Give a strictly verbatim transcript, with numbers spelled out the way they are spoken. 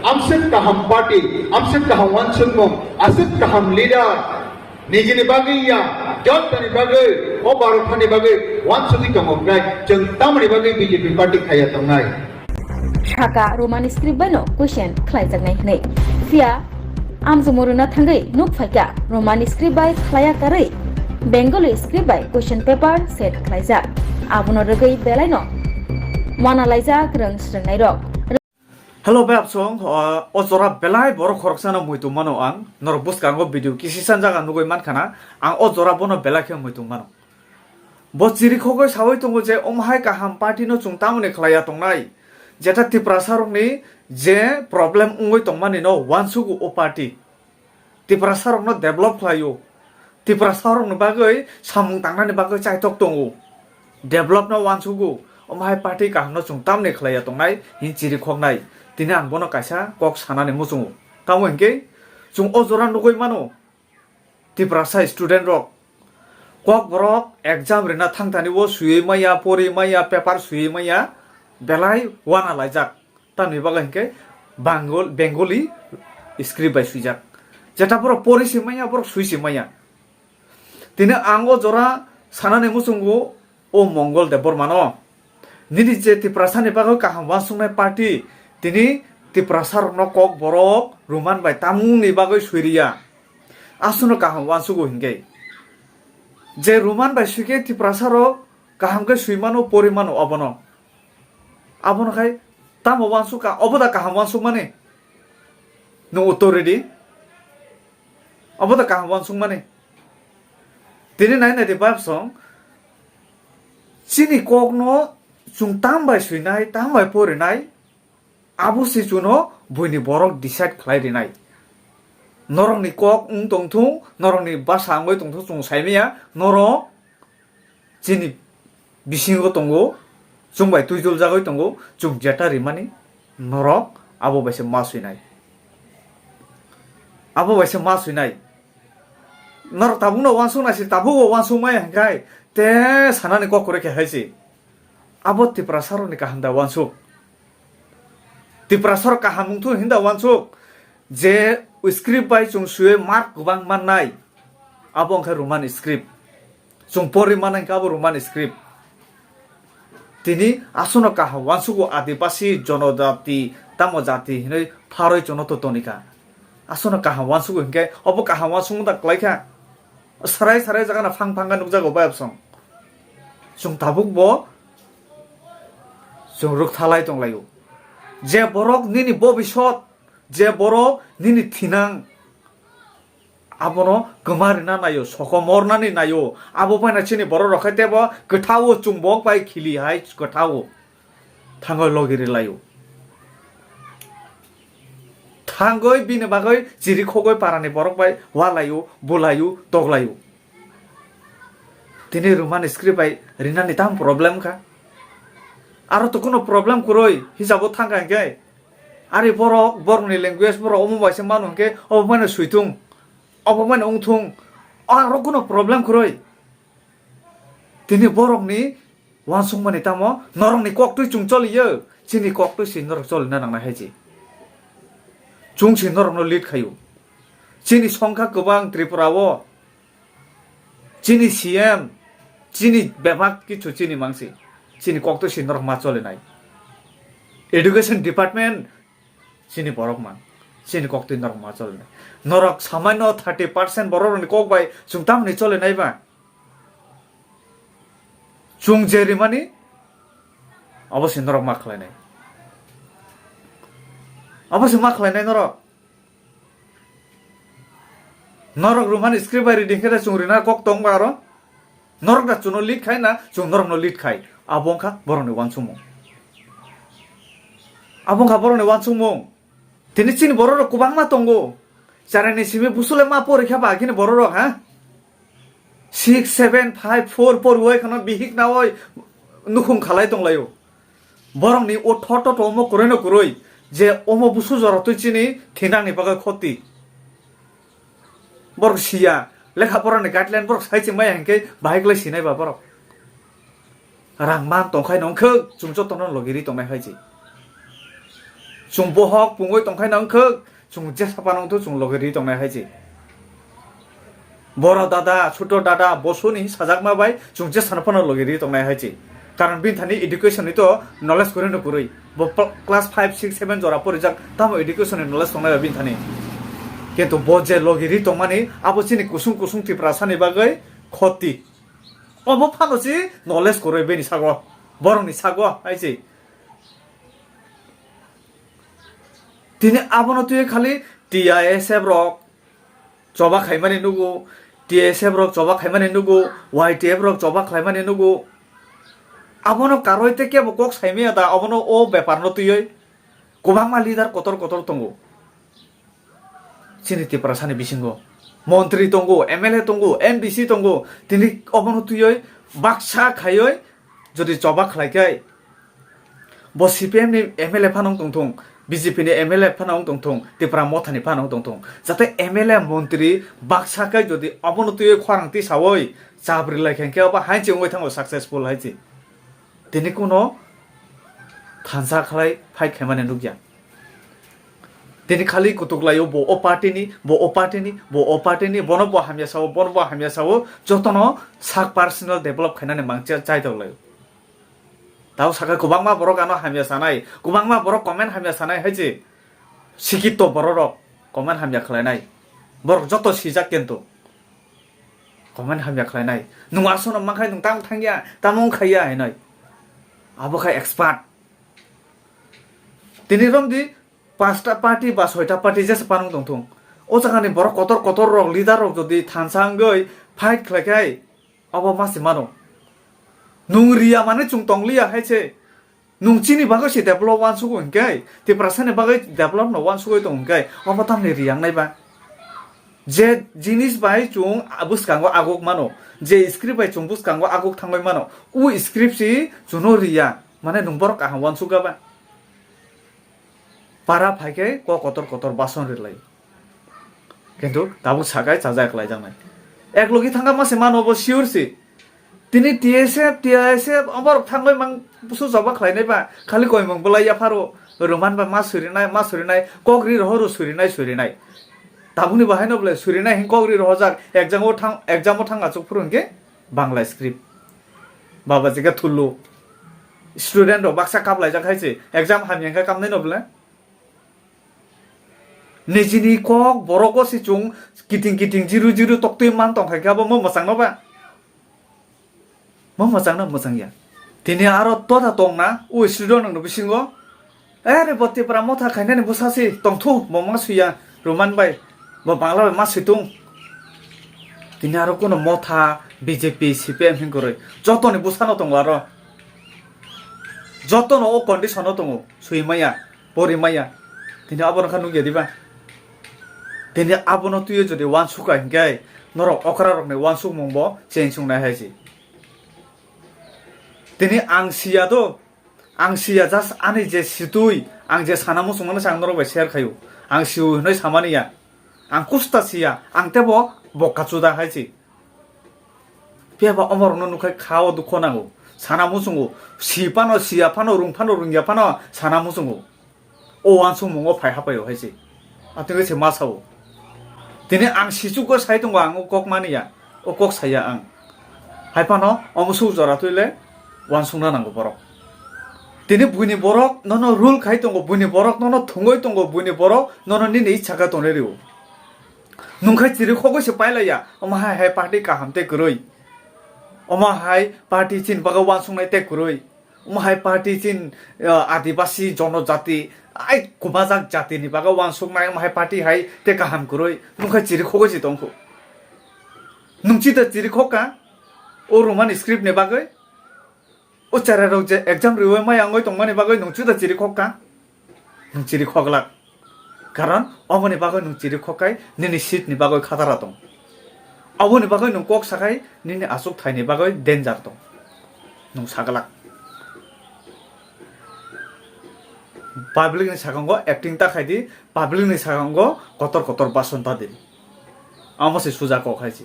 Amswk kaham party, amswk kaham uansukmung, aswk kaham leader, nijini bagwi ya, jotoni bagwi, o Bharat hani bagwi uansugwi tongo hwnkhe, chwng tamoni bagwi B J P party khaiya tongnai? Saka Roman script bai no question khlaijaknai hwnwi. Phiya amjongmo rwna thangwi nuk phaikha Roman script bai khlaiya karwi Bengali script bai question paper set khlaijak. Abono rwgwi belai no uanalaijak rwng swrwngnairok. Hello, bai absong, o, o jora belai borok khoroksano muitu mano ang. Norok bwskango video kisi sanjak ang nugwi mankha na, ang o jora bono belai khe muitu mano. Bo chirikhogwi sawi tongo je omo hai kaham party no chwng tamoni khlaiya tongnai, jeta Tiprasa rokni je problem wngwi tongmani no uansugo o party. Tiprasa rokno develop khlaio. Tiprasa rokni bagwi samung tangnani bagwi chaitok tongo. Develop no uansugo. Omo hai party kaham no chwng tamni khlaiya tongnai hin chirikhoknai. Tini ang bono kaisa kok sanani muchungo. Tamo hinkhe chwng o jora nugwi mano. Tiprasa student rok, Kokborok exam rina thangthani o swiwi maya, pori maya, paper swiwi maya, belai uanalaijak. Tamni bagwi hinkhe Bangol-, Bengali script bai swijak. Jeta borok pori si maya, borok swi si maya. Tini ang o jora sanani muchungo o Mongol Debbarma no. Nini je Tiprasa ni bagwi kaham uansuknai party, tini Tiprasa rokno Kokborok Roman bai tamungni bagwi swi riya. Aswkno kaham uansugo hinkhe. Je Roman bai swikhe Tiprasa rok kaham khe swi mano, pori mano obono. Abono khai tamo uansuk ka, obo da kaham uansukmani? Nwng uttor ridi. Obo da kaham uansukmani? Tini nai nai di babsong, chini kokno chwng tam bai swinai, tam bai porinai, abo se chuno buini borok decide khlai rinai. Norokni kok wng tongthung, norokni basa wngwi tongthung, chwng saimaya, norok chini bisingo tongo, chwng bai twijol jagwi tongo, chwng jeta rimani norok abo bai se ma swinai. Abo bai se ma swinai. Norok tabukno uansuk nai se, tabukbo uansuk maya hwnkhe te sanani kok kwrwi khe hai se. Abo Tiprasa rokni kaham da uansuk? Tiprasa rok kaham wngthung hinda uansuk? Je script bai chwng swiwi mark kwbang mannai, abo wngkha Roman script. Chwng porwi mannai hwnkhe abo Roman script. Tini aswkno kaham uansugo Adibasi, Jonojati, tamo jati hinwi pharwi chwngno to tonikha. Aswkno kaham uansugo hinkhe obo kaham uansukmung da kwlaikha. Sarai sarai jagano phang phang khe nukjago bai absong. Chwng tabukbo chwng rwkthalai tonglaio. Je borok nini bobisot, je borok nini thinang, abono kwma rina naio, sokomornani naio. Abo baino chini borok rok khe tebo kwthao chwng bok bai khili hai kwthao thangwi logi rwlaio. Thangwi bini bagwi chirikhogwi parani borok bai ualaio, bulaio, toklaio. Tini Roman script bai rinani tam problem kha. Aro to kuno problem kwrwi hisabo thangkha hinkhe. Ari borok, borokni language borok omo bai se mano hinkhe obo mano switung, obo mano wngthung. Aro kuno problem kwrwi. Tini borokni uansukmani tamo norokni koktwi chwng choliyo, chini koktwi se norok cholina nangnai hai se. Chwng se norokno lead khaio. Chini songkha kwbang Tripura o. Chini C M, chini bebak kichu chini mangsi, chini koktwi si norok ma cholinai. Education department, chini borok mang, chini koktwi norok ma cholinai. Norok samanno thirty percent borok rokni kok bai chwng tamni cholinai ba? Chwng je rimani, abo se norok ma khlainai. Abo se ma khlainai norok. Norok Roman script bai reading khe da chwng rina kok tong ba aro. Norok da chwngno lead khai na, chwng norokno lead khai. Abo wngkha borokni uansukmung. Abo wngkha borokni uansukmung. Tini chini borok rok kwbangma tongo. Charaini simi busule ma porikha ba, kini borok rok, ha? Six, seven, five, four, four wai khano bihik na oi nukhung khalai tonglaio. Borokni o thot thot omo kwrwi no kwrwi je omo busu jora twi chini thinangni bagwi khoti. Borok siya, lekha porani guideline borok sai se maya hinkhe bahai kwlai sinai ba borok. Rang man tongkhai nongkhwk chwng jotono logi ri tongnai hai se. Chwng bohok pungwi tongkhaino wngkha, chwng jesa phano wngthu chwng logi ri tongnai hai se. Boro dada, chuto dada, bosoni sajakma bai chwng jesano phano logi ri tongnai hai se. Karon bini thani education ni to knowledge kwrwi no kwrwi. Bo pl-, class five, six, seven jora porijak, tamo education ni knowledge tongnai bai bini thani. Kintu bo je logi ri tongmani, abo chini kusung kusung Tiprasani bagwi khoti. Obo phano si knowledge kwrwi bini sago, borokni sago hai se. Tini abono twiwi khali T I S F rok choba khaimani nugo, T S F rok choba khaimani nugo, Y T F rok choba khlaimani nugo. Abono karwi tei kebo kok saimaya da, abono o bepar no twiwi kwbangma leader kotor kotor tongo. Chini Tiprasani bisingo montri tongo, M L A tongo, M D C tongo, tini obono twiwi baksa khaiwi jodi choba khlai khe, bo C P M ni M L A phano wng tongthung, B J P ni M L A phano wng tongthung, Tipra Motha ni phano wng tongthung, jate M L A montri baksa khe jodi obono twiwi khorang tisawi chabri lai khe, hwnkhe obo hai se wngwi thango successful hai se. Tini kuno thansa khlai fight khaimani nukya. Tini khali kutuk laio, bo o party ni, bo o party ni, bo o party ni, bono bo hamya sao, bono bo hamya sao, jotono sak personal develop khainani mangcha chaitok laio. Tao saka kwbangma borok ano hamya sanai, kwbangma borok comment hamya sanai hai se. Sikito borok rok comment hamya khlainai. Borok joto sijak kintu comment hamya khlainai. Nwng aswkno mankhai nwng tamo thangya, tamo wngkhaiya hinoi. Abo khai expert. Tini romdi pasta party ba soita party jesa panung tongthung. O jagani borok kotor kotor rok, leader rok jodi thansa wngwi fight khlai khai, obo ma se mano. Nwng riya mane chwng tongliya hai se. Nwng chini bagwi se develop uansugo hinkhe, Tiprasani bagwi develop no uansugwi tong hinkhe, obo tamni riyangnai ba? Je jinis bai chwng bwskango aguk mano, je script bai chwng bwskango aguk thangwi mano, o script si chwngno riya, mane nwng borok kaham uansukya ba? Para phai khe kok kotor kotor bason rilai. Kintu tabuk sakai chajak lai jaknai. Ek logi thangkha ma se mano bo sure si. Tini T S F, T I S F, oborok thangwi mang busu joba khlainai ba. Khali koimung bwlai yapharo. Roman ba ma surinai, ma surinai. Kok ri rohoro surinai, surinai. Tabukni bahaino bwlai surinai hin kok ri rohojak. Exam o thang, exam o thang achuk phuru hinkhe Bangla script. Baba jikha thullu. Student rok baksa kaplaijak hai se. Exam hamya hinkhe kamnai no bwlai. Nijini kok borok o si chwng kiting kiting jiru jiru toktwi man tong khai khe abo mo mwchangno ba? Mo mwchangno mwchangya. Tini aro toda tongna o student rokni bisingo, "Are bo Tipra Motha khainani bwsa si tongthu, bo ma suiya Roman bai, bo Bangla bai ma suitung." Tini aro kuno Motha, B J P, C P M hinkoroi jotoni bwsano tongo aro. Jotono o condition o tongo, sui maya. Pori maya. Tini abo rokha nukya diba? Tini abono twiwi jodi uansukha hinkhe norok okra rokni uansukmung bo change wngnai hai se. Tini ang siya do, ang siya, just ani je situi, ang je sana muchungmani se ang norok bai share khaio. Ang siu hinwi samani ya. Ang kusta siya, ang tebo bokka chuda hai se. Phiya ba omorokno nukhai kha o dukho nango. Sana muchungo. Si phano, siya phano, rung phano, rungya phano sana muchungo. O uansukmungo phai hapai o hai se. Atwngwi se ma sao. Tini ang sichukgo sai tongo, ang o kok mani ya. O kok saya ang. Hai phano omo suk jora twi le uansukna nango borok. Tini buini borok nono rule khai tongo, buini borok nono thwngwi tongo, buini borok nono nini ichha khe tonwi rio. Nungkhai chiri khogwi se pailaiya, omo hai hai party kaham tei kwrwi. Omo hai party chini bagwi uansuknai tei kwrwi. Omo hai party chin, ah, adibasi jonojati, ai kwbajak jatini bagwi uansuknai, omo hai party hai tei kaham kwrwi. Nungkhai chiri khogwi se tongkhu. Nungchi da chiri khokka o Roman script ni bagwi? O cherai rok je exam riwi maya wngwi tongmani bagwi nwng chuda chiri khokka? Nwng chiri khoglak. Karon oboni bagwi nwng chiri khokkai nini seat ni bagwi khatara tong. Oboni bagwi nwng kok sakai nini achuk thaini bagwi danger tong. Nwng saglak. Public ni sakango acting ta khaidi, public ni sakango kotor kotor bason ta di. Amo se suja kok hai se.